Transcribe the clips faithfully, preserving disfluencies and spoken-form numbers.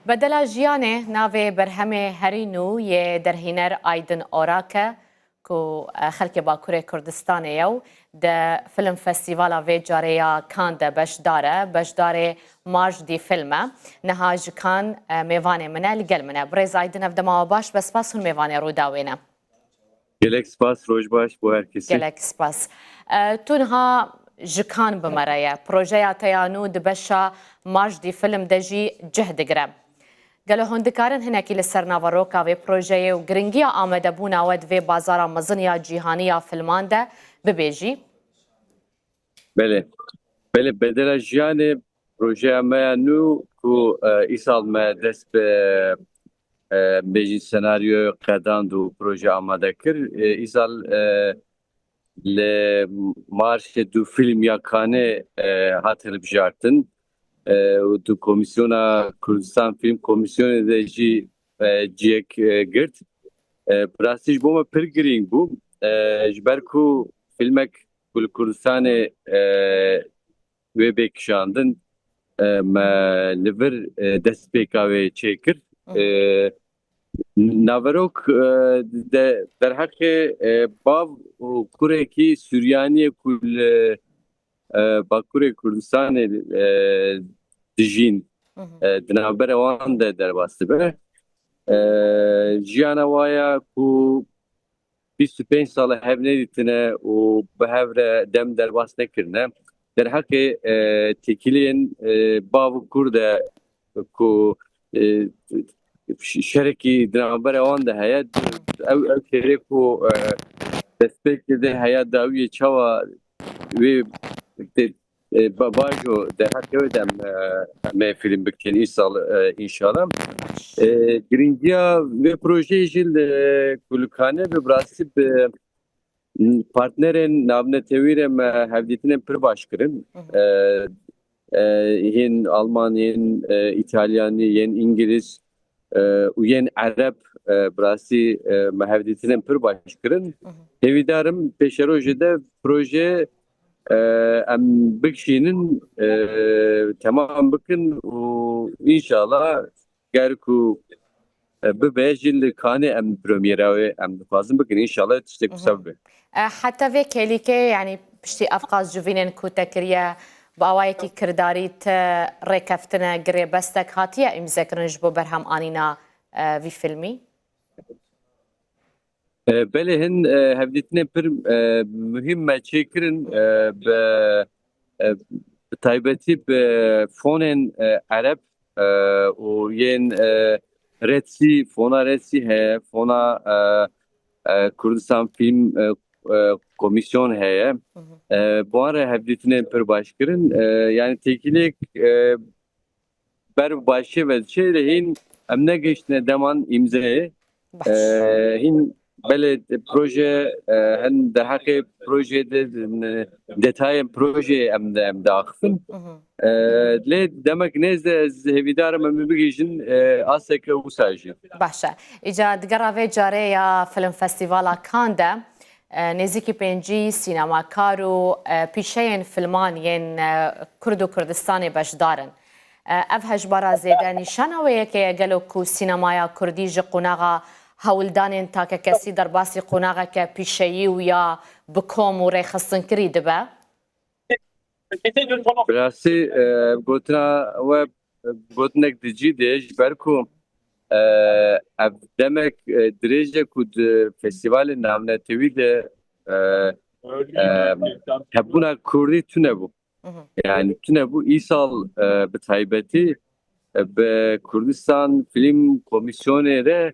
Bedela Jiyanê navê berhemê herî nû yê derhîner Aydin Orak e, ku, e, xelkê Bakurê Kurdistanê ye û di Film Festîvala vê carê ya Kan de beşdar e, beşdarê Marj dî Film e. Niha ji Kan, e, mêvanê min e, li gel min e. Birêz Aydin, ev dema we baş be, spas hûn mêvanê Rûdawê ne. Gelek spas, roj baş bo her kesî. Gelek spas. E, tu niha ji Kan bi me re ye. Projeya te ya nû di beşa Marj dî Film de jî cih digire. Gelo hûn dikarin hinekî li ser naveroka vê projeyê û giringiya amadebûna we di vê bazara mezin ya cîhanî ya filman de bibêjî? Belê. Belê, Bedela Jiyanê projeya me ya nû ku, e, îsal me dest bi, e, bêjî senaryoyê qedand û proje amade kir. E, îsal, e, li Marşê du Film ya Kanê, e, hat hilbijartin. E, û du Komîsyona Kurdistan Film Komîsyonê de jî, e, ciyek, e, girt. E, bi rastî ji bo me pir girîng bû. E, ji ber ku filmek ku li Kurdistanê, e, wê bê kişandin, e, me li vir, e, destpêka wê çêkir. Hı hı. E, naverok, e, de, derheqê, e, bav û kurekî Suryaniyê ku li, e, Bakurê Kurdistanê, e, dijîn, Hı hı. e, di navbera wan de derbas dibe. E, jiyana wa ya ku bîst û pênc sal e hev nedîtine û bi hev re dem derbas nekirine. Derheqê, e, têkiliyên, e, bav û kur de ku, e, ş-, şerekî di navbera wan de heye, ew, ew şêrê ku, e, destpêkê de heya dawiyê çawa wê tê E, ba-, bajo derheqê wê de em, e, em ê fîlm bikin îsal, e, înşallah. E, girîngiya vê projeyê jî li, e, ku li Kanê bi, bi rastî bi, m, partnerên navnetewî re me hevdîtinên pir baş kirin. Hı hı. E, e, yên Alman, yên, e, Îtalyanî, yên Îngilîz, e, û yên Ereb, e, bi rastî, e, me hevdîtinên pir baş kirin. Hı hı. Hêvîdar im pêşerojê de proje, e, em bikişînin, e, temam bikin û înşallah ger ku, e, bibe jî li Kanê em premiera wê em dixwazin bikin. Înşallah tiştek Hı hı. wisa bibe. E, heta vê kêlîkê, yanî piştî ev qas civînên ku te kiriye, bi awayekî kirdarî te rêkeftine, girêbestek hatiye îmzekirin ji bo berhem anîna, e, vî filmî? E, belê hin, e, hevdîtinên pir, e, muhîm me çêkirin, e, bi, e, bi taybetî bi fonên, e, ereb, e, û yên, e, Red Sea, fona Red Sea heye, fona, e, e, Kurdistan Film, e, e, Komisyon heye. Hı hı. E, bi wan re hevdîtinên pir baş kirin. E, yani têkiliyek, e, ber bi başiyê ve diçe, lê hîn em negihiştine deman îmzeyê. Baş. E, hîn belê proje, e, hin derheqê projeyê de, e, detayên projeyê em de, em diaxifin. Hı hı. E, lê demek nêz de ez hêvîdar im em ê bigihîjin, e, aseke wisa jî. Baş e. Îca digera vê carê ya Film Festîvala Kan de, e, nêzîkî pêncî sînemakar û, e, pîşeyên filman yên, e, Kurd û Kurdistanê beşdar in. E, ev hejmara zêde nîşana wê yekê ye gelo ku sînemaya kurdî ji qonaxa hewldanên takekesî derbasî qonaxeke pîşeyî û ya bi kom û rêxistinkirî dibe? Bi rastî, e, gotina we, e, gotinek di cî de, ji ber ku, e, ev demek, e, dirêj e ku di festîvalê navnetewî de, e, e, hebûna kurdî tune bû. Hı hı. Yani tune bû, îsal, e, bi taybetî, e, bi Kurdistan Film Komisyonê re,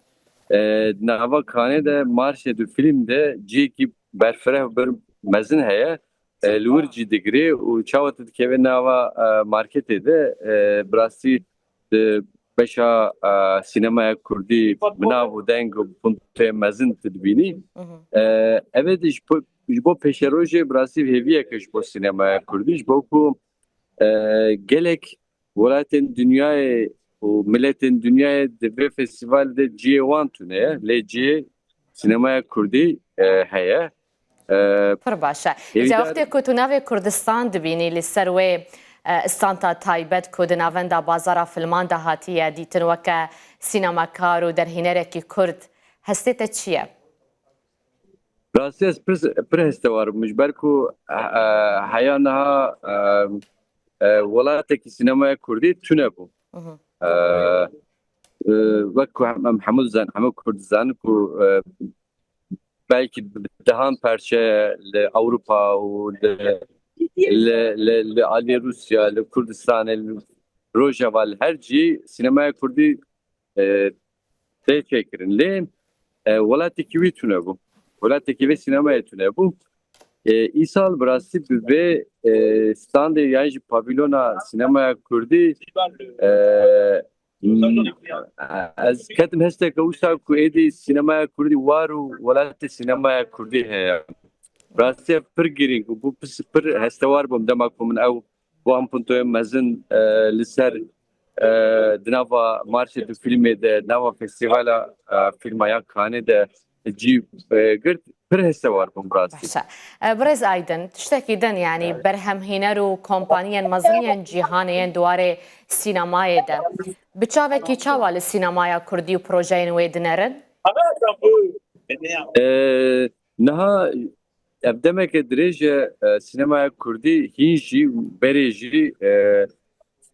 e, nava Kanê de marşê du film de cihekî berfireh bir mezin heye. E, li wir cî digirê û çawa tu dikeve nava, e, marketê de, e, bi rastî di beşa, e, sînemaya kurdî bi nav û deng û puntê mezin tu dibînî. Hı hı. E, ev ê de ji bo, ji bo pêşerojê bi rastî hêviyeke ji bo sînemaya kurdî, ji bo ku, e, gelek welatên dinyayê û miletên dinyayê di vê festîval de cihê wan tune ye, lê cihê sînemaya kurdî, e, heye. E, Pir baş e. Îca hêvîdar wextê ku tu navê Kurdistan dibînî li ser wê, e, standa taybet ku di navenda bazara filman de hatiye dîtin weke sînemakar û derhînerekî Kurd. Hestê te çi ye? Rastî ez pir, pir hestewar bûm ji ber ku e, e, heya niha e, e, welatekî sînemaya Kurdî tune bû. Mhm. E, e, wek ku em, em hemû dizan, hemû Kurd dizan ku e, belkî bi dehan perçe li Ewropa û li, li, li, li aliyê Rûsya, li Kurdistanê, li Rojava, li her cî sînemaya Kurdî e, tê çêkirin. Lê e, welatekî wî tune bû. Welatekî vê sînemayê tune bû. E, îsal bi rastî bi vê e, standê yan jî pavîlona sînemaya Kurdî e, m, ez ketim hesteke wisa ku êdî sînemaya Kurdî war û welatê sînemaya Kurdî heye. Rastî ev pir girîng bû. Bû pis-, pir hestewar bûm dema ku min ew wan puntoyên mezin e, li ser e, di nava marşê du filmê de, di nava festîvala e, fîlma ya Canê de cî e, girt, pir hestewar bûm bi rastî. Baş e. E, Birêz Aydin, tiştekî din, yanî berhemhîner û kompaniyên mezin yên cîhanê yên di warê sînemayê de. Bi çavekî çawa li sînemaya Kurdî û projeyên wê dinerin? E, niha ev demeke dirêj e, e, sînemaya Kurdî hîn jî û berê jî e,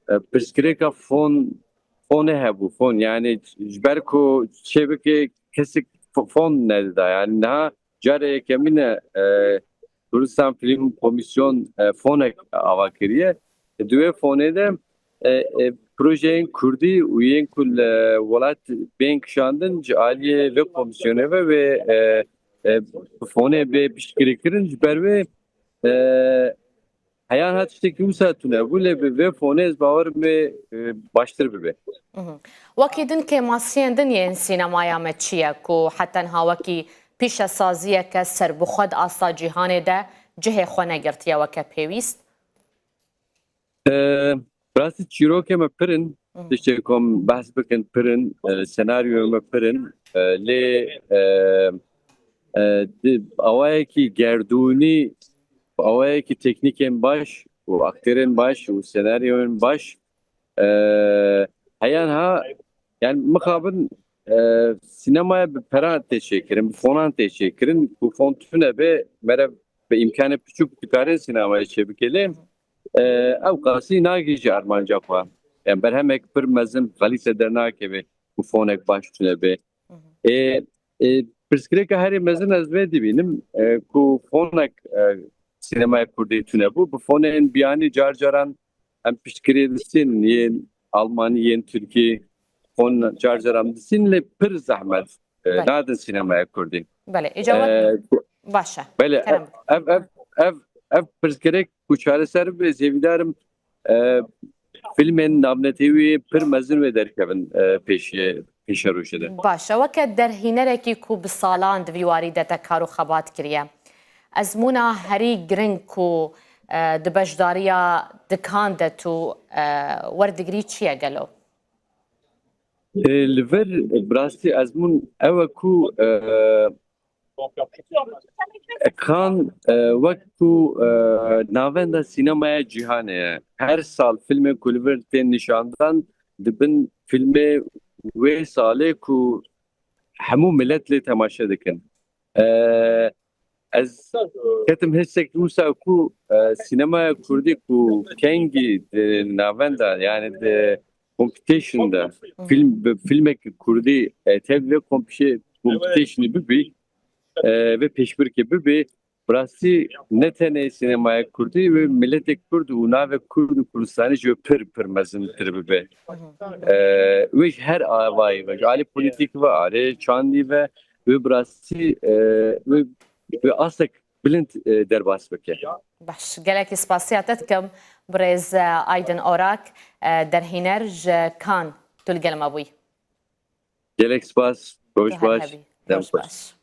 e, pirsgirêka fon, fonê hebû, fon. Yanî ji ber ku çê bike kesek fo-, fon nedida. Yanî niha carê yekemîn e, e, Kurdistan Film Komisyon e, fonek ava kiriye. Di wê fonê de e, e, projeyên Kurdî û yên ku li welat bên kişandin ji aliyê vê komîsyonê ve wê e, e, bi fonê bê piştgirîkirin. Ji ber wê e, heya niha tiştekî wisa tune bû, lê bi vê fonê ez bawer im wê e, baştir bibe. Mhm. Wekî din kêmasiyên din yên sînemaya me çi ye ku heta niha wekî pîşesaziyeke serbixwe di asta cîhanê de cihê xwe negirtiye weke pêwîst? E, rastî çîrokê me pir in. Mhm. Tiştê ku em behs bikin pir in, e, senaryoyê me pir in. E, lê e, e, di awayekî gerdûnî, awayekî teknîkên baş û aktêrên baş û senaryoyên baş e, heya niha, yani mixabin e, sînemaya bi peran tê çêkirin, bi fonan tê çêkirin. Ku fon tune be, mere bi îmkanê piçûk dikarin sînemayê çêbike lê e, ew qasî nagihîje armanca xwe. Yani berhemek pir mezin xelîte dernakeve ku fonek baş tune be. E, e, pirsgirêka herî mezin ez vê dibînim e, ku fonek e, sînemaya Kurdî tune bû. Bi fonên biyanî car caran em piştgirê distîn yên Almanî, yên Tirkî, fon car caran distîn lê pir zehmet e, Belê. Nadin sînemaya Kurdî. Belê, îca wek E, ku- baş e. Belê, Kerem bike. ev, ev, ev, ev pirsgirêk ku çareser bibe, ez hêvîdar im e, filmên navnetewî pir mezin wê derkevin e, pêşiye, pêşerojê de. Baş e, weke derhînerekî ku bi salan di vî warî de te kar û xebat kiriye. Ezmûna herî giring ku e, di beşdariya dikan de tu e, werdigirî çi ye gelo? E, li vir bi rastî ezmûn ew e ku e, Kan e, wek ku e, navenda sînemaya cîhanê ye. Her sal filmên ku li vir tên nîşandan di bin filmê wê salê ku hemû milet lê temaşe dikin. E, ez ketim hissek wisa ku e, sînemaya kurdî ku kengî di navenda, yani di competition de film, bi filmekî kurdî e, tev vê competition-ê bibî, e, vê pêşbirkê bibî, bi rastî ne tenê sînemaya kurdî wê miletê kurd û navê kurd û kurdistanî jî wê pir pir mezintir bibe. E, wê ji her avayî ve, ji alî polîtîk ve, alî çandî ve, wê bi rastî e, wê, wê astek bilind e, derbas bike. Baş, gelekî spasiya te dikim birêz e, Aydin Orak, e, derhîner ji Kan, tu li gel me bûyî. Gelek spas, roj baş. Roj baş.